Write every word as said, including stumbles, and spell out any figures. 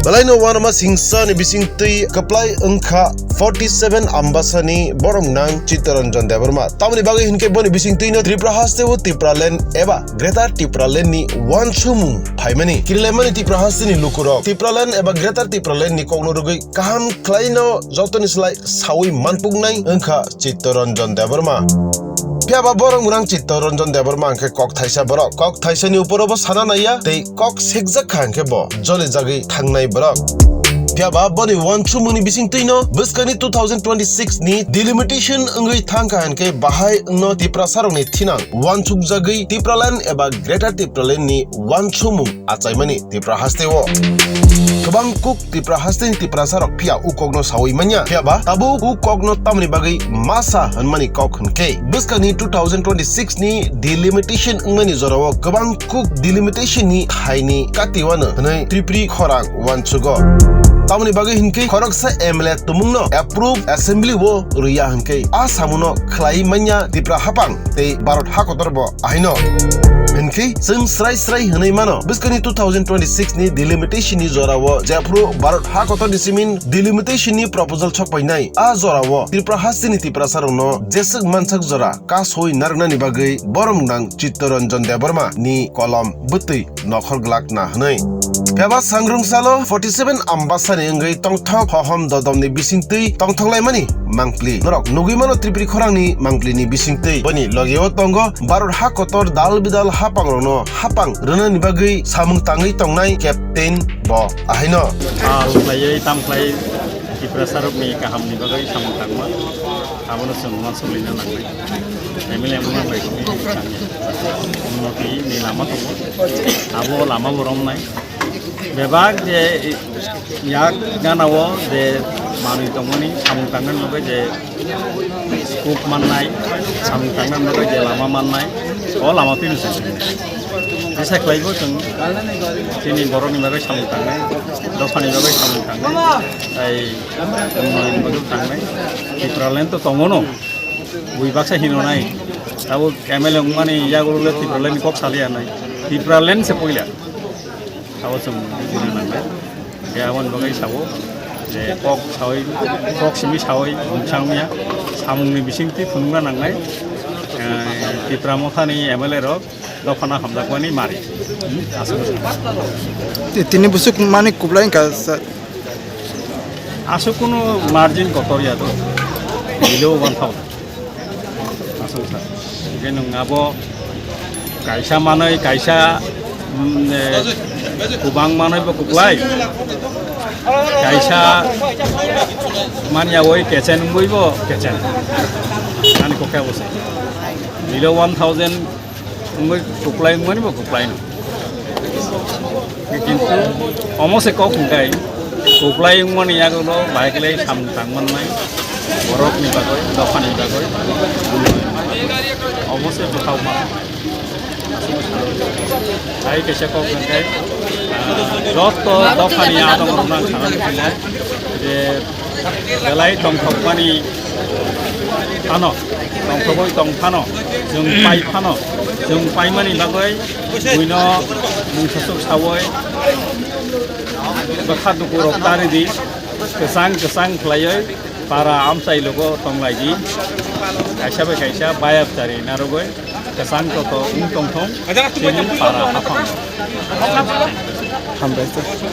Belai no uanama singsa ni bising twi kwplai wngkha forty seven Ambasa ni borok nang Chittaranjan Debbarma. Tamoni bagwi hinkhe boni bising twi no Tripura haste o Tipraland eba Greater Tipraland ni uansukmung phaimani. Kirilaimani Tripura haste ni lukurok Tipraland eba Greater Tipraland ni kokno rwgwi kaham khlai no jotoni slai sawi manpuknai wngkha Chittaranjan Debbarma. Phiya ba borok mwnang Chittaranjan Debbarma hwnkhe kok thaisa borok. Kok thaisa ni uporo bo sana naiya tei kok sekjak kha hwnkhe bo joli jagwi thangnai borok. Phiya ba boni uansukmung ni bising twi no bwskang ni two thousand twenty-six ni delimitation wngwi thang kha hwnkhe bahai wngno Tiprasa rok ni thinang uansuk jagwi Tipraland eba Greater Tipraland ni uansukmung achaimani Tripura haste o. Kwbang kuk Tripura haste ni Tiprasa rok phiya u kok no sawi manya. Phiya ba tabuk u kok no tamoni bagwi masa hwnmani kok hwnkhe bwskang ni two thousand twenty-six ni delimitation wngmani jora o kwbang kuk delimitation ni hai ni kati wano hwnwi Tripuri khorang uansugo. Tamoni bagwi hwnkhe khoroksa M L A tumung no approve assembly o rwya hwnkhe a samung no khlai manya Tripura haphang tei Bharat hakotor bo ahaino. Hinkhe chwng srai srai hwnwi mano, bwskangni two thousand twenty-six ni delimitation ni jora o jephru Bharat ha kotor ni simin delimitation ni proposal sokpainai, a jora o Tripura hasteni Tiprasa rokno jeswk mansak jora kasoi narwknani bagwi borom nang Chittaranjan Debbarma ni kolom bwtwi nokhor glak na hwnwi. Phiya ba sangrung salo forty seven Ambasani wngwi tongthok hohom dodomni bisingtwi tongthoklaimani mangpli. Norok nugwi mano Tripuri khorangni mangplini bisingtwi. Boni logeo tongo Bharat ha kotor dal bidal hapangrokno hapang rwnani bagwi samung tangwi tongnai captain bo ahaino. Sal khlaiwi tam khlai Tiprasarokni kahamni bagwi samung tangma. Abono chwng uansuk lina nangnai. M L A wngma bai khe chwng unnoti ni lama tongo. Abo lama bo romnai. Bebak je yak gana o je manwi tongmani samung tangnani bagwi je scope mannai, samung tangnani bagwi je lama mannai, o lama twino se. Jesa khlaibo chwng chini borokni bagwi samung tangnai, dophani bagwi samung tangnai, tei Umrangni bagwi tangnai. Tipraland to tongono. Bui baksa hinonai. Abo M L A wngmani yagulo le Tipraland ni kok saliya nai. Tipraland se puila. Abo chwng bujina nangnai. Khe aboni bagwi sabo je kok sawi, kok simi sawi bumsang wngya. Samungni bisingtwi phunukna nangnai. Eh, Tipra Mothani M L A rok dophano hamjakmani mari. Aswk. Ti-, tini busuk mani kublai wngkha, sir. Aswk kunu margin kotor ya do. Below one thousand. Aswk, sir. Hingke nwng abo kaisa manwi kaisa, mm, eh, kubang manwi bo kublai. Kaisa manya woi kechen wngwi bo kechen. Ani kokya bo se. Below one thousand wngwi kuplai wngmani bo kuplai no. Kintu omo se kok hwnkhe kuplai wngmani yagulo bahai khe samung tang mannai borokni bagwi, dophani bagwi. Omo se bwthao ma. Hai kaisa kok hwnkhe, ah, joto dophani adongrokno ang sana muchungo je, belai tongthokmani phano, tongthogwi tong phano, chwng pai phano, chwng paimani bagwi buino mungsasuk sawi bwkha dukurok tari di, kwchang kwchang khlaiwi para amchai logo tonglai di, kaisa bai kaisa bayap chari narwgwi kwchang kotor wng tongthong chini para haphang. Hambai.